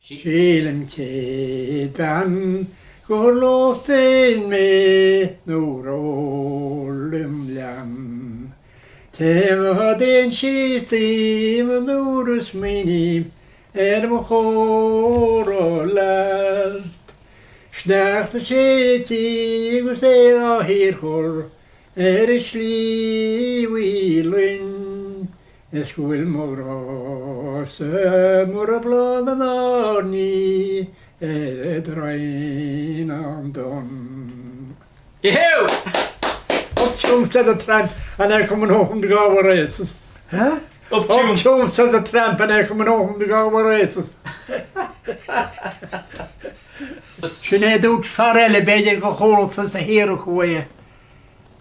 Sílim céad bean gur leo féin mé nó rólaim leam. Téim a dtéann síos díom nuair a smaoiním ar mo chomhrá leat. Sneachta séidte agus é á shíorchur ar an tslí mhaothluinn. Is go bhfuil mo ghrá-sa mar bhláth na n-airní ar droim an donn. Yehoo! Up jumps said the tramp and I coming home from the Galway races. Huh? Up Up jumps said the tramp and I coming home from the Galway races. Sin é dúirt fear eile b'fhéidir gur chuala tusa thiar acu é.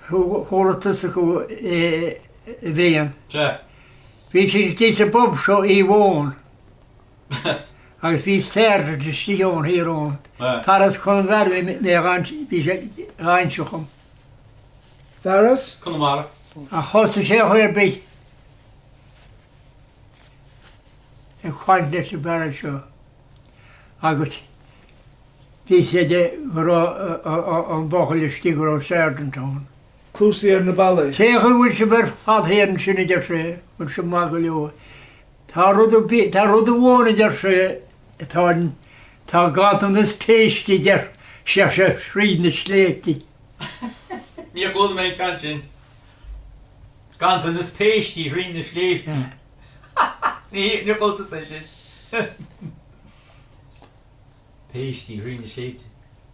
Chuala tusa acu é a Bhriain. Sea. Bhí siad istigh sa bpub seo oíche amháin agus bhí sergeant istigh ann thiar ann. Fear as Conamara bhí mé a bhí sé dhá inse dhom. Fear as? Conamara. Ach thosaigh sé ar chaoi ar bith ag caint leis an bhfear seo agus bhí sé de go raibh an buachaill istigh go raibh sergeant ann. Cluasaí ar na ballaí. Cén chaoi a bhfuil sibh ar fad thiar ansin, a deir sé, bhfuil sibh maith go leor. Tá rud ar bith, tá rud amháin, a deir sé, atá, tá ganntanas péistí, a deir sé, thríd na sléibhte. Níor chuala mé an ceann sin. Ganntanas péistí thríd na sléibhte. Níor chuala tusa é sin. Péistí thrí na sléibhte.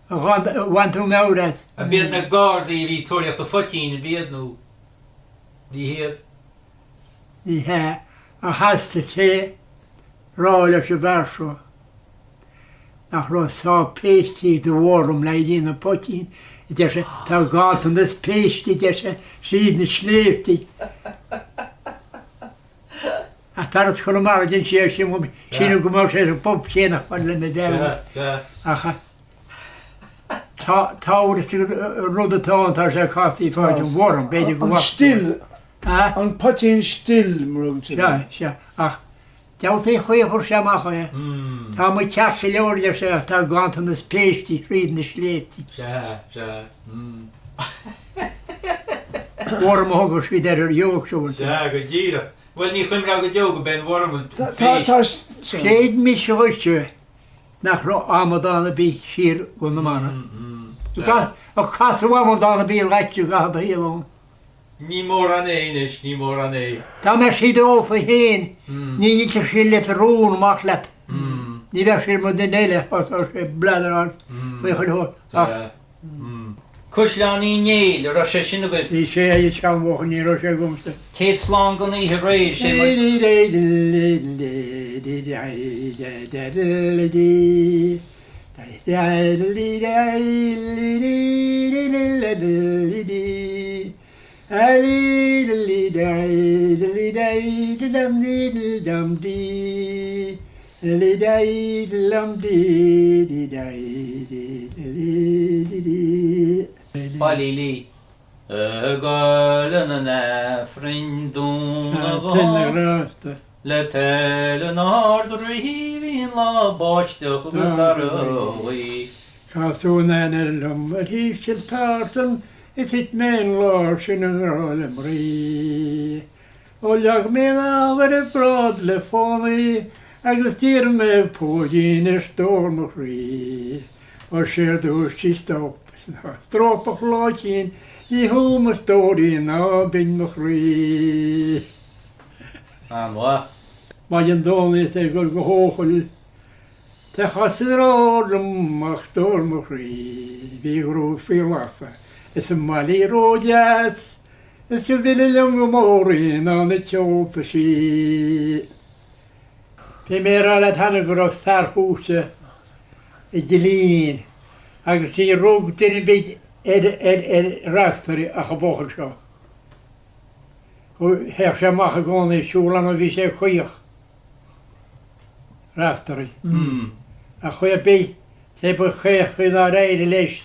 Bhain tú meabhair as. Ab iad na Gardaí a bhí ag tóraíocht an phoitín, ab iad nó ní hiad? Ní hea, ach theastaigh sé rá leis an bhfear seo nach raibh sách péistí de worm le déanamh poitín, a deir sé, tá ganntanas péistí, a deir sé, thríd na sléibhte. Ach fear as Conamara a d'inis é sin dhom, sílim go mbeadh sé sa bpub céanna chomh fada le mo mheabhair. Ach tá, tá an rud atá ann, tá sé casta fáid an worm, b'fhéidir go An still, an poitín stil, mar a thugann siad air. Sea, sea, ach deabhal an chaoi a chuir sé amach é. Tá muid ceart go leor, a deir sé, ach tá ganntanas péistí thríd na sléibhte. Sea, sea. Worm a thugadh siad air ar Yorkshire. Sea, go díreach. Bhuel, ní chuimhneofá go deo go b'é an worm an phéist. Chreid mise dhuitse nach raibh amadán ar bith siar i gConamara. Ach casadh amadán ar bith leat i gcaitheamh do shaoil ann. Ní mórán é anois, ní mórán é. Dá mbeadh siad ólta féin, ní inseodh siad leat rún amach leat. Ní bheadh siad mar duine eile, tá sé blathering faoi chuile shórt. Ach. Caisleán Uí Néill, a raibh sé sin agaibh? Bhí sé ag an seanbhuachaill, ní raibh sé agamsa. Céad slán don oíche aréir, sé mar. Baile Ag goil 'un an Aifrinn Dún na nGall le toil an Ard-Rí bhí an lá báisteach agus darbh í. Casadh in aithne liom ar thaobh Chill Tartan is thit mé an lá sin i ngrá le mnaoi. Ó leag mé lámh ar a bráid le fánaí agus d'iarr mé púidín ar stór mo chroí. Ó séard a dúirt sí stop is ná stróiceadh láichín, ní thú mo stóirín ná binn mo chroí. An-mhaith. Maidin Domhnaigh is é ag dul go hEochaill Tá chas deartháir liom ach stór mo chroí Bhí a ghruaig faoi lasadh is a malaí ródheas Is ba bhinne liom go mór í ná na ceolta sí. Bhí mé ag rá leat cheana go raibh fear thuas i gCillín agus níor rug duine ar bith ar ar Raiftearaí ach an buachaill seo. Théadh sé amach i gcónaí ag siúl ann ó bhí sé caoch. Raiftearaí. Ach chaoi ar bith, cé ba chaochaí nár éirigh leis,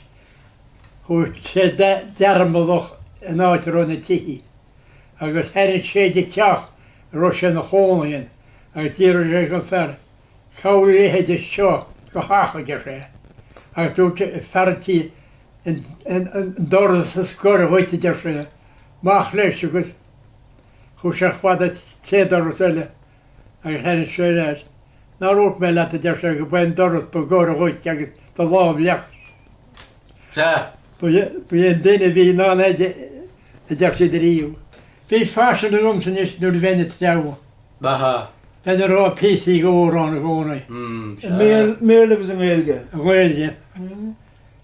chuaigh sé dearmadach in áit a raibh na tithe agus tháinig sé de teach a raibh sé ina chónaí ann agus d'fhiafraigh sé den fear. Cá bhfuil a leithéide seo go hAchadh, a deir sé, agus dúirt fear an tí an doras is gaire dhuit, a deir sé, amach leis agus chuaigh sé chomh fada an chéad doras eile agus tháinig sé ar ais. Nár dhúirt mé leat, a deir sé, go b'é an doras ba ghaire dhuit agus do lámh leacht. Sea. Ba é an duine a bhí in ann é, a deir siad ariamh. Bhí faisean agamsa anois nuair a bheinn ag treabhadh. Aha. Bheinn ag rá píosaí d'amhrán i gcónaí. Mm, I sea. mBéarla agus i nGaeilge. I nGaeilge,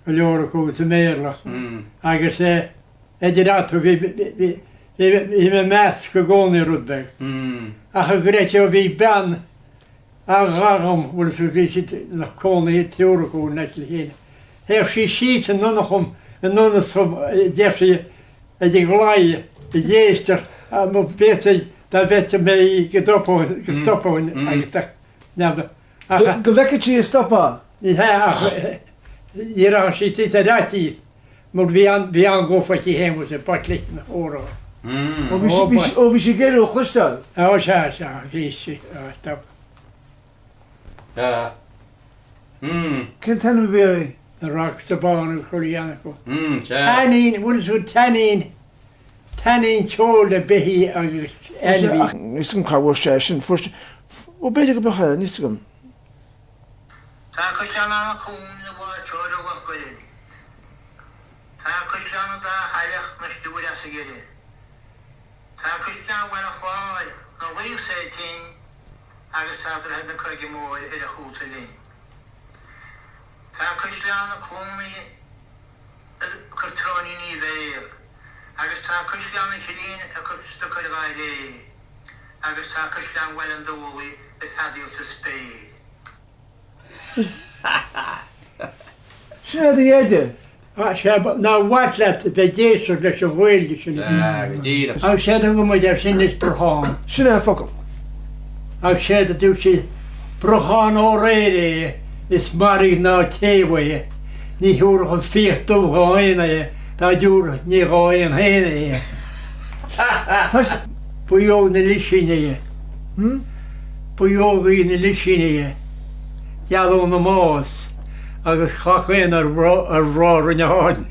go leor acu agus i mBéarla. Agus idir eatarthu bhí, bhí, bhí, bhí mé ag meascadh i gcónaí rud beag. Ach a Ghreto bhí bean an-ghar dhom, bhfuil a fhios agat, bhí siad ina cónaí triúr acu in aice le chéile. Théadh sí síos anonn chugam, anonn is chugam, deir sí, ag an gclaí ag éisteacht nó b'fhéidir dá bhfeicfeadh mé í go dtopóinn, go stopóinn agus dá neamh ach. Go bhfeicfeadh sí ag stopadh. Ní hea ach ní raibh sí istigh ar fhaitíos mar bhí an, bhí an-ghuth aici féin agus b'ait léi na hamhráin. Ó bhí sí, bhí sí, ó bhí sí ag iarraidh a chloisteáil. Ó sea, sea, bhí sí, á stop. Sea. Cén t-ainm a bhí uirthi? Na rocks bán agus chuile cheann acu. Tainnín, bhfuil fhios agat tainnín, tainnín ceoil le beithí agus ainmhí. Níl fhios agam cá bhfuair sé sin, fuair sé, ó b'fhéidir go b'eadh é, níl fhios agam. Tá Caisleán Anach Cuain ina bháiteoir ar Loch Goirinn. Tá Caisleán an Dá Chailleach 'na stiúir as an gCeire. Tá Caisleán Bhaile an Chláir 'na luí 's é tinn agus tá Droichead na Creige Móire ar a chúlta linn. Tá Caisleán na Cluanaí ag cur tróiníní i bhféar, agus tá Caisleán an Chillín ag cur stoc ar ghairé, agus tá Caisleán Bhaile an Dúlaigh ag feadaíl sa spéir. Sin é do dheaide. Sea, nár mhaith leat a bheith ag éisteacht leis an Ghaeilge sin a bhí Sea, go díreach. Agus séard a thug muid air sin anois brochán. Sin é an focal. Agus séard a dúirt siad, brochán ó aréir é, is mairg ná téamh é, ní thiúrfadh an fiach dubh dhá éan é, dá dtiúrfadh ní dhá éan féin é. Buíóg na Lisíní. Buíógaí na Lisíní. Gealladh na mbás agus chac éan ar bhrat Rinn na hAirne.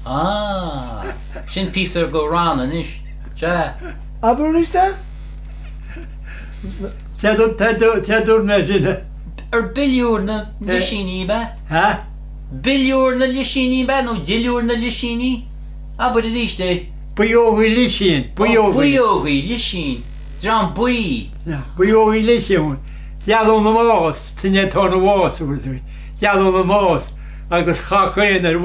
Ah, sin píosa go rann anois. Sea. Abair arís é? Cé dúirt mé sin? Ar biliúr na lisíní ab ea? Ha? Biliúr na lisíní ab ea nó duilliúr na lisíní? Abair arís é. Buíógaí lisín, buíógaí. Buíógaí lisín. Dream buí. Buíógaí lisín. Gealladh na mbás, sin é atá ina bhás, gealladh na mbás agus chac éan ar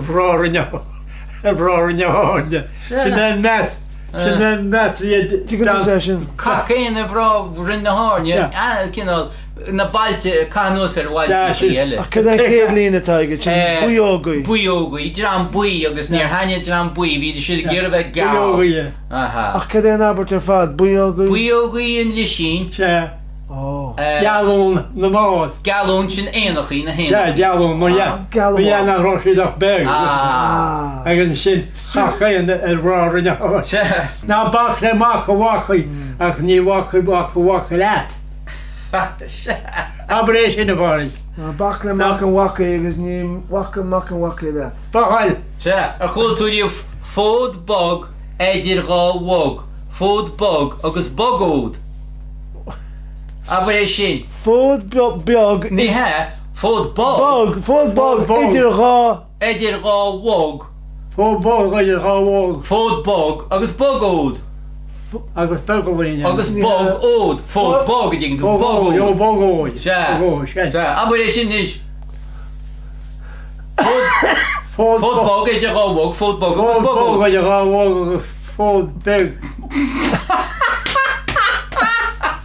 bhrat Rinn ar bhrat Rinn na hAirne. Sin é an meas, sin é an meas a bhí ag Tuigeann tusa é sin. Cac éan ar bhrat Rinn na hAirne, cineál na bailte, ag caitheamh anuas ar bhailteachaí eile. Ach cad é an chéad líne atá aige, sin buíógaí. Buíógaí, dream buí agus níor thaitnigh dream buí, bhí siad ag iarraidh a bheith geal. Buíógaí. Aha. Ach cad é an abairt ar fad? Buíógaí? Buíógaí an Lisín. Sea. Ó. Gealladh na mbás. Gealladh, sin éanachaí, na héanachaí. Sea, gealladh, mar dhea. Gealladh. Mar dhea nach raibh siad ach beag. Ah. Agus ansin, chac éan ar bhrat Rinn na hAirne. Sea. Ná bac le mac an mhacaigh ach ní bhacfaidh mac an mhacaigh leat. Sea. Abair é sin, a Phádraig. Ná bac le mac an mhacaigh agus ní bhacfaidh mac an mhacaigh leat. Bachall. Sea. Ar chuala tú riamh fód bog eidir dhá bhog, fód bog agus bogód. Abair é sin. Fód beag. Ní hea, fód bog. Bog, fód bog idir dhá. Eidir dhá bhog. Fód bog idir dhá bhog. Fód bog agus bogód. Agus beagóidín. Agus bogód. Fód bog a dtuigeann tú, bogód. Bogód, bogóid. Sea. Sea. Abair é sin anois. Fód bog idir dhá bhog, fód bog agus bogód. Fód bog idir dhá bhog agus fód beag.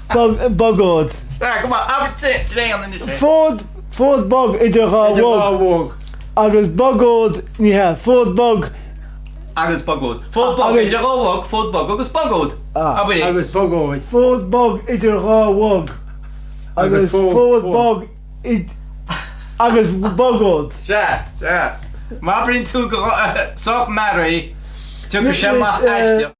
Bogód. Sea, go maith. Abair tréan anois é. Fód, fód bog idir dhá bhog. Agus bogód, ní hea, fód bog. Agus bogód. Fód bog idir dhá bhog, fód bog agus bogód. Abair é. Agus bogóid. Fód bog idir dhá bhog. Agus fód bog agus bogód. Sea, sea. Má abraíonn tú go sách mear é, tiocfaidh sé amach aisteach.